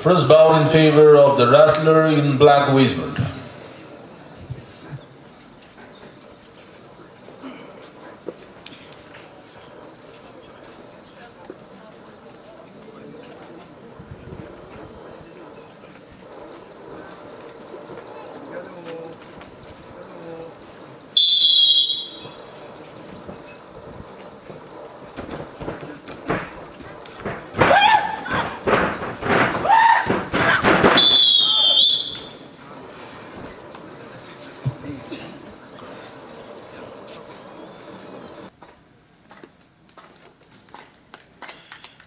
first bout in favor of the wrestler in black waistband.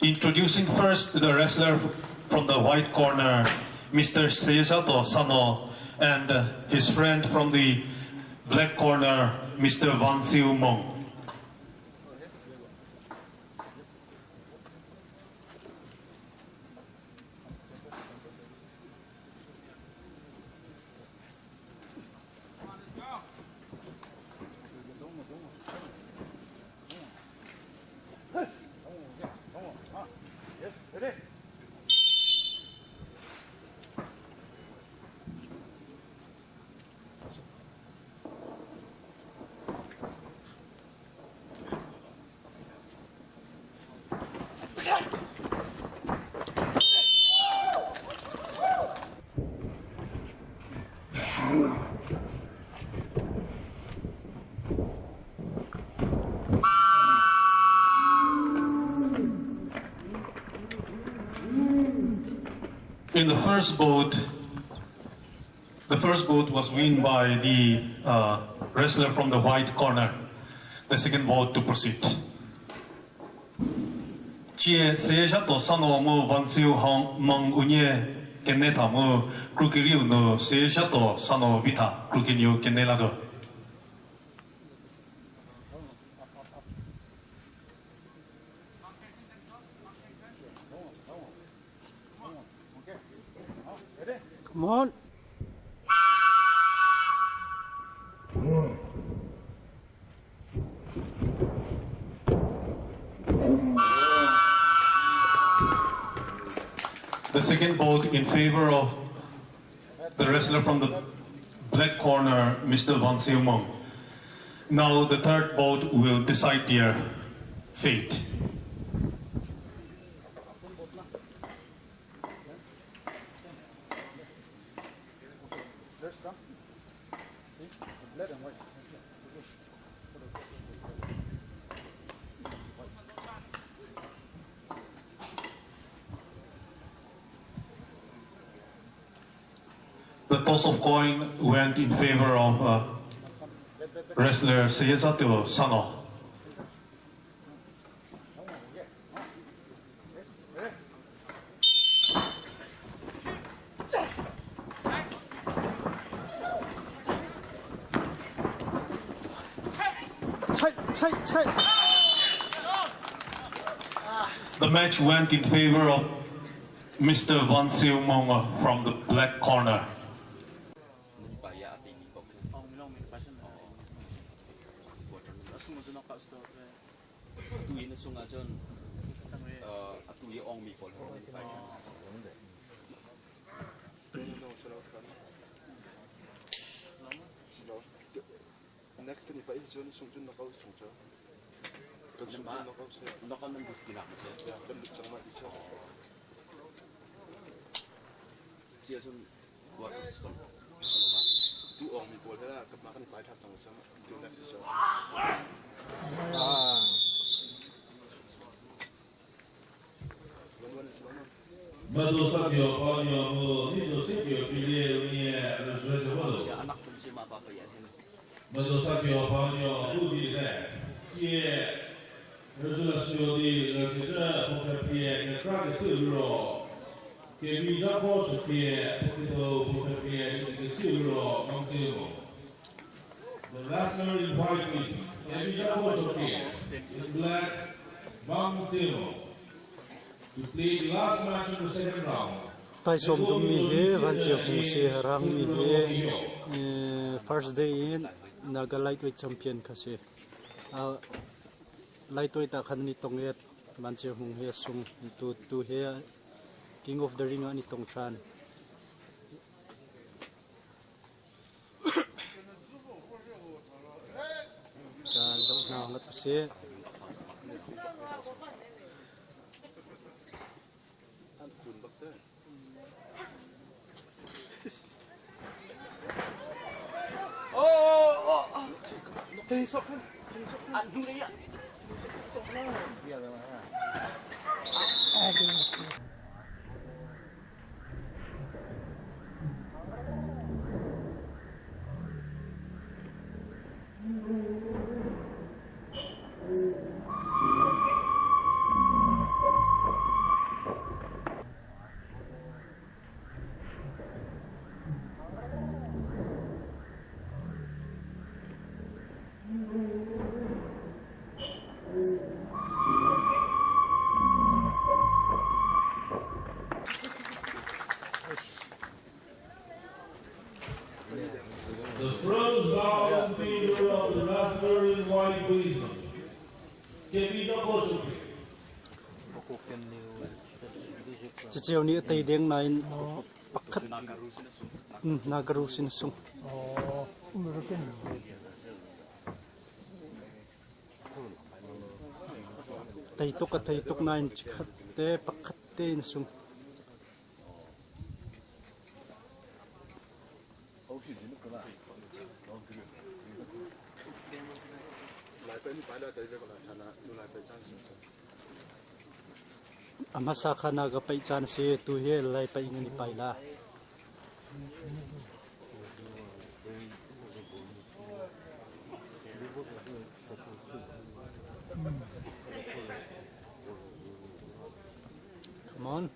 Introducing first the wrestler from the white corner, Mr. Seisato Sano, and his friend from the black corner, Mr. Van Siu Mong. In the first boat, the first boat was won by the uh, wrestler from the white corner. The second boat to proceed. Chia se sha to sa no mo van siu hong mong unye kenne tha mo krukiriu no se sha to sa no vita krukiniu kenne la do. Come on. The second vote in favor of the wrestler from the black corner, Mr. Van Siumong. Now the third vote will decide their fate. The toss of coin went in favor of uh, wrestler Seiyasato Sano. The match went in favor of Mr. Van Siu Mong from the black corner. Tu na sung ahcun atu i ongmi pawl Next kan i paih cun sung cun knockout sung cu. Kan sung cun knockout si. Knockout nan lut tinak na si. Ya, kan lut cang ma ti cu. Si ahcun quarter cang. Tu ong mi pawl he la kan mah kan i pai tha cang cang. Tu next cu. The wrestler in white is in black, Bang Timo. To play the last match in the second round. Taisawm dummi hi vancia hmung si rangmi hi first day in Naga lightweight champion kha si. Lightweight ah khan ni tong et vancia hmung hi sung tu tu hi. King of the Ring ah an i tong ṭhan. Ka zoh hna ngat usih. An kun bak te. The throws bow in favor of the wrestler in white waistband. Kevin Kosuke. Caceu nih a tei deng nain pakhat Nagaru sin a sung. Tei tuk a tei tuk nain chikhat te pakhat te in a sung. A hmasa kha na ka paih caan a si, tu hi lai paih in an i pai la. Come on.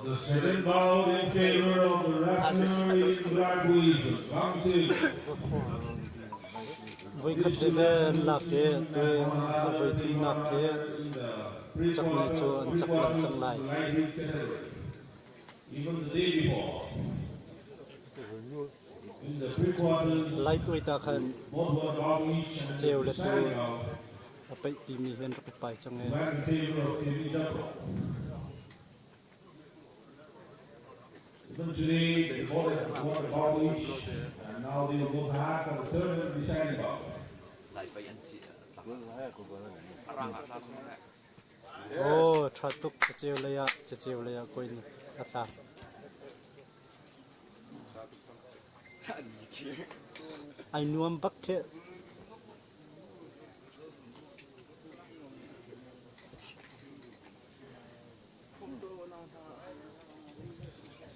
The second bout in favor of the wrestler in black with round two. Voikhat te le an lak i tu a voithumnak hi cakmi cu an cak lan cang lai. Even the day before. In the pre-quarters, Laituai ta khan both were bout each and caceu le tu deciding out a paihpimi hi an rak i pai cang i back in favor of Kevin Jumbo. Even today, they both have won a bout each, and now they will go back for the third and deciding bout. Aw, ṭha tuk caceu lei ah caceu lei ah koin a tla. Ai nuam bak kheh.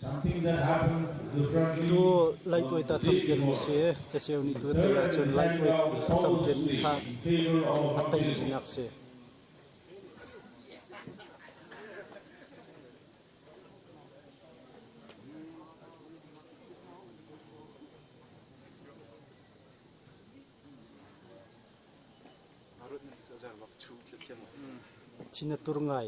Something that happened differently Tu laituai ta on the day champion mi before. si caceu nih tu The tei third and ahcun deciding laituai bout was a champion almost kha in favor of a tei Bangtemo. tinak si. Thin a tur ngai.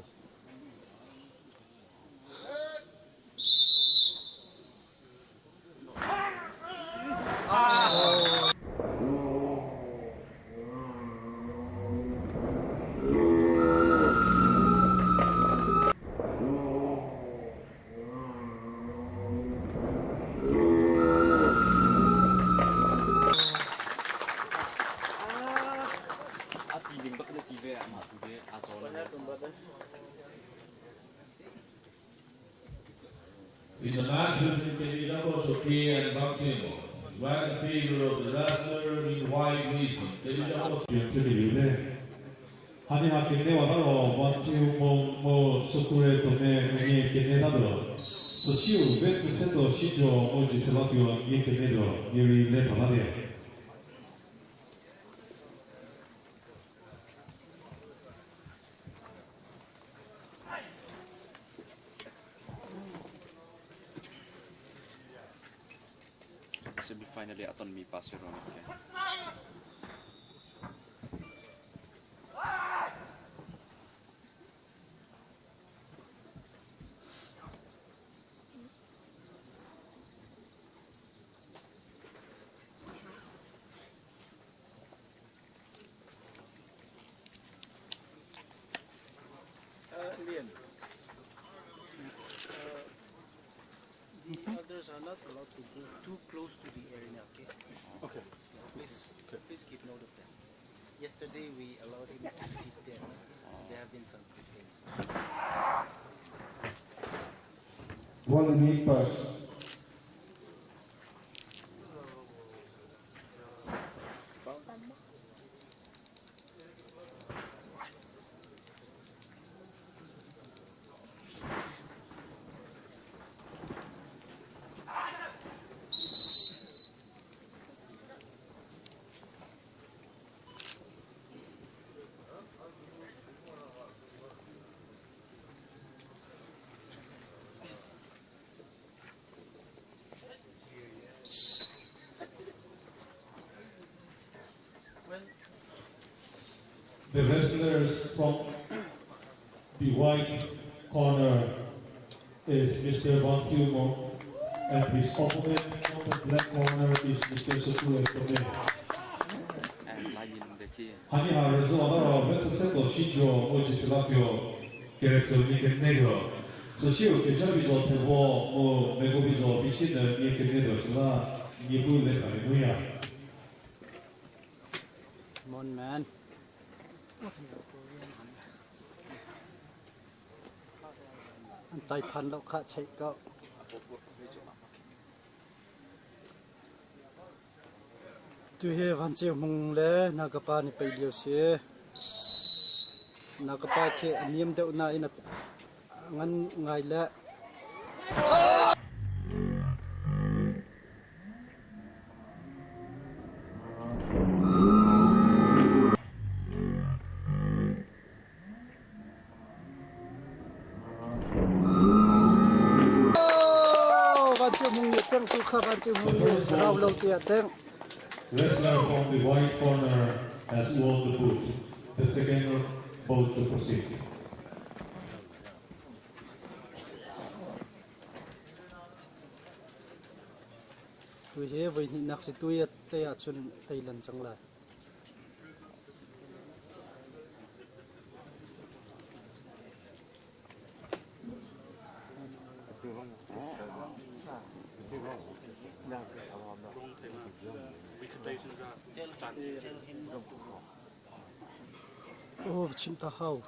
A ti ding bak na ti ve ah mah tu ve aa caw In the match between Kevin Soke and Bangtemo, went in favor of the wrestler in white waistband. Kevin Pian si mi le. Hani ha kene wa ro wan chiu mo mo sokure to me nge kene da do. So siu vetsu seto shijo mo ji selapio nge kene do ngiri le pala de. Semifinal i a tonmi pa si rua khi. Lian. The others are not allowed to go too close to the arena, okay? Okay. Please, please keep note of that. Yesterday we allowed him to sit there. There have been some complaints. One week pass. The wrestlers from the white corner is Mr. Van Fumo, and his opponent from the black corner is Mr. Sokure Tome. Laimi nung de khi. Hani ha rezo adaro vetsu seto shijo mo ji selapio keretsu ni kene do. So siu ke jabi zo tebo mo megobi zo bishina ni kene do sila ni bu le ka ni ya. Come on, man. An tai phan lo kha chai ko. Tu he van cheu mung le nagapa ni pei lio si. Nagapa khi a niam deuh na in a ngan ngai le. Van cheu mung ni teng tu kha van cheu mung ni rau lo tia teng. Wrestler from the white corner has won the boot. The second bout to proceed. Tu he voi hnih nak si tu ya te ahcun tei lan cang lai. Oh, chim ta hau.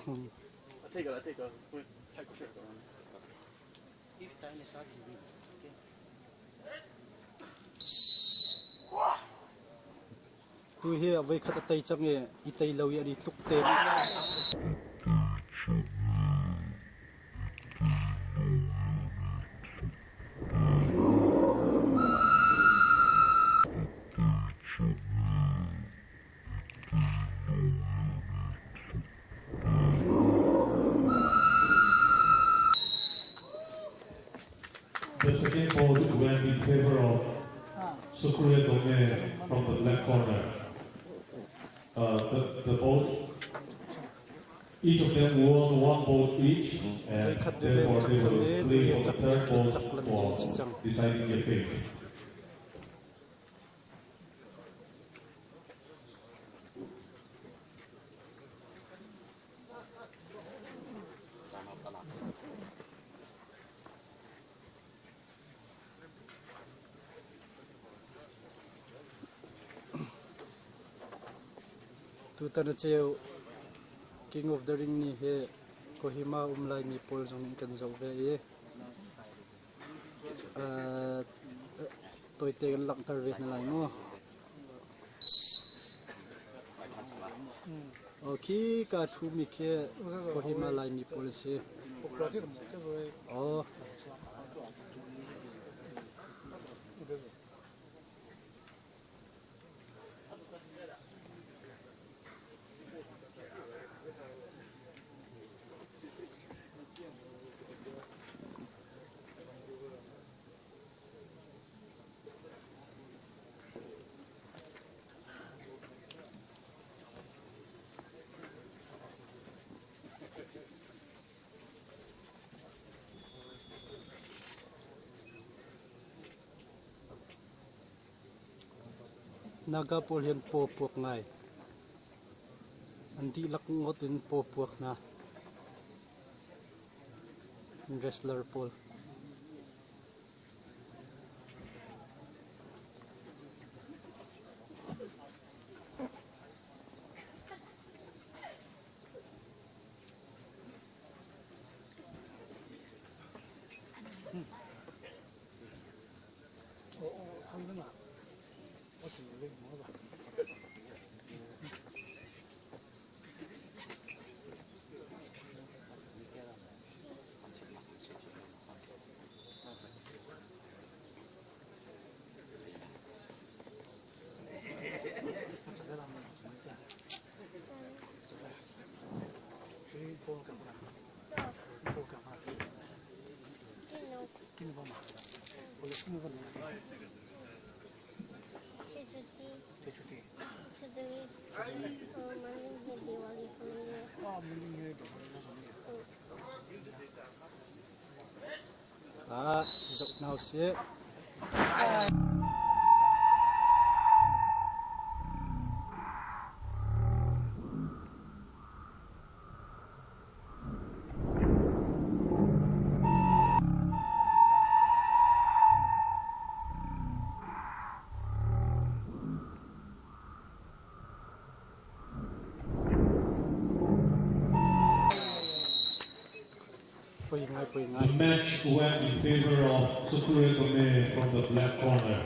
If time is up, he wins. Okay. Tu hi a voi khat a tei cang i i tei lo i an i tluk te. The second bout went in favor of Sukure Dome from the black corner. The bout, each of them won one bout each, and Voi khat veve therefore cak they cang will i tu play hi for the cak third khi bout cak lan for si cang. deciding their fate. Time out talak. Tutan a ceu King of the Ring ni hi Kohima um Laimi pawl zong nih kan zoh ve i tawite kan langhter ve hna lai mu. Khi ka ṭhumi khi Kohima Laimi pawl an si. Aw. Naga pawl hi an paw puak ngai. An dihlak ngawt in paw puak hna. Wrestler pawl. Ah, zoh hna usih. Poi ngai, poi ngai. The match went in favor of Sukure Dome from the black corner.